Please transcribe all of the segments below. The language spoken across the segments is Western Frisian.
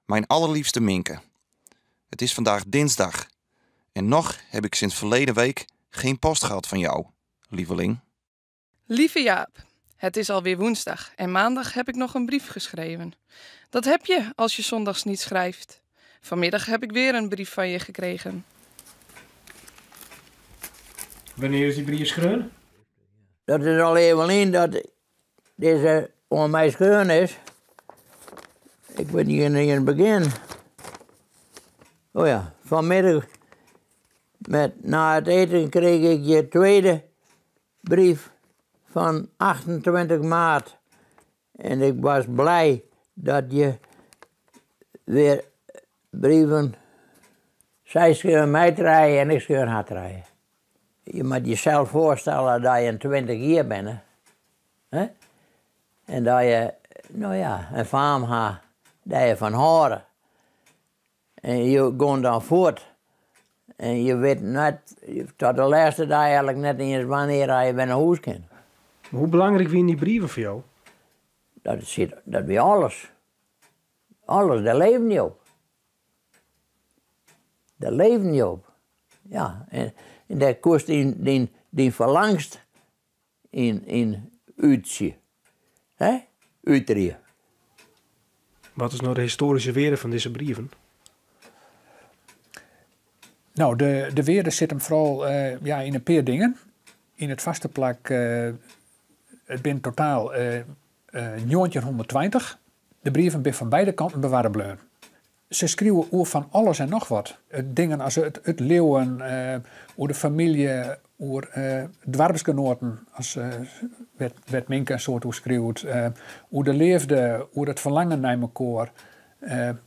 Mijn allerliefste Minke. Het is vandaag dinsdag. En nog heb ik sinds verleden week geen post gehad van jou, lieveling. Lieve Jaap, het is alweer woensdag en maandag heb ik nog een brief geschreven. Dat heb je als je zondags niet schrijft. Vanmiddag heb ik weer een brief van je gekregen. Wannear is dy brief skreaun? Dat is al even lyn dat dizze oan my skreaun is. Ik wit net yn it begjin. Oh ja, vanmiddag met na het eten kreeg ik je tweede brief van 28 maart. En ik was blij dat je weer brieven. Sy skreau my trije en ik skreau har trije. Je moat jesels foarstelle dat je in 20 jier bent. Hè? En dat je, no ja, in faam ha dêr't je fan hâlde. En je gean dan fuort. En je wit net, tot de lêste dei eigenlik net iens wannear je wer nei hûs kin. Hoe belangryk wiene dy brieven foar jo? Dat, sit, dat wie alles. Alles, dêr leven je op. Dêr leven je op. Ja, en dêr koest dyn ferlangst yn útsje. Hè? Uterje. Wat is no de histoaryske wearde fan dizze brieven? No, de wearde sit him foaral ja, yn in pear dingen. Yn it foarste plak, it binne totaal 1920. De brieven binne fan beide kanten bewarre bleaun. Se skriuwe oer fan alles en noch wat. Dingen as it leauwen, oer de famylje, oer doarpsgenoaten, as wêr't Minke in soad oer skriuwt, oer de leafde, oer it ferlangen nei mekoar.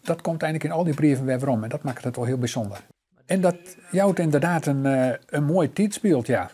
Dat komt eigenlik yn al dy brieven wer werom en dat makket it wol hiel bysûnder. En dat jout ynderdaad in moai tiidsbyld, ja.